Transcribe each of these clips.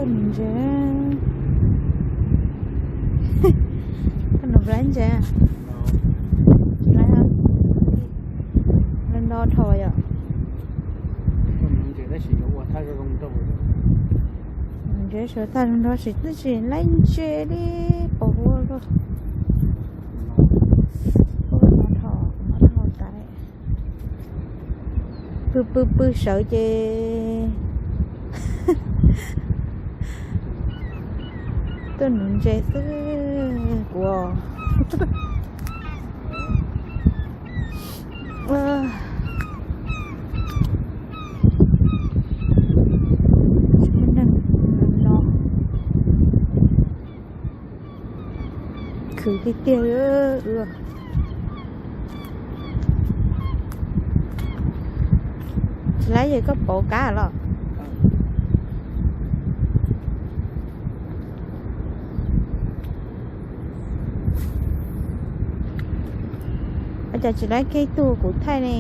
Ntses, koj nov nplai ntses, nplai nto dhau yom. Ntses sawv thaj zoo nrog sim twb tsis laib ntses li, pos huab luaj. Pw pw pw sawv ces tuaj nuv ntses xwb kuv. Neeg no khwv tiag tiag li. Tsis laib yog koj pauv kab los? Ua cas tsis laib kiag tug kuv thaij ne?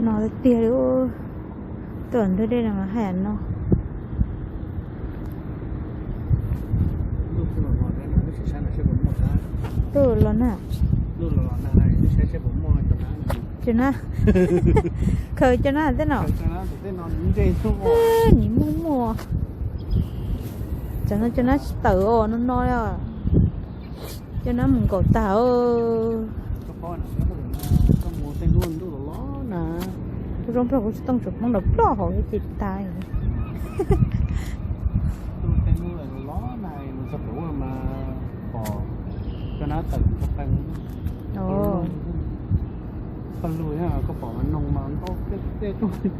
No tiag tiag li. Tuaj nrog dej no mas haj yam no. Tuaj los na. Cov nab, khaws cov nab tej no. Nim muaj muaj. Tsam no cov nab tsis tawm os, no no. Cov nab mus nkaum tag. Kuv zoo nrog kuv tsis tooj tsuas Hmoob los ploj hauv ces tag. Koj lug koj pom mas noog mas ntau tej tej tuaj.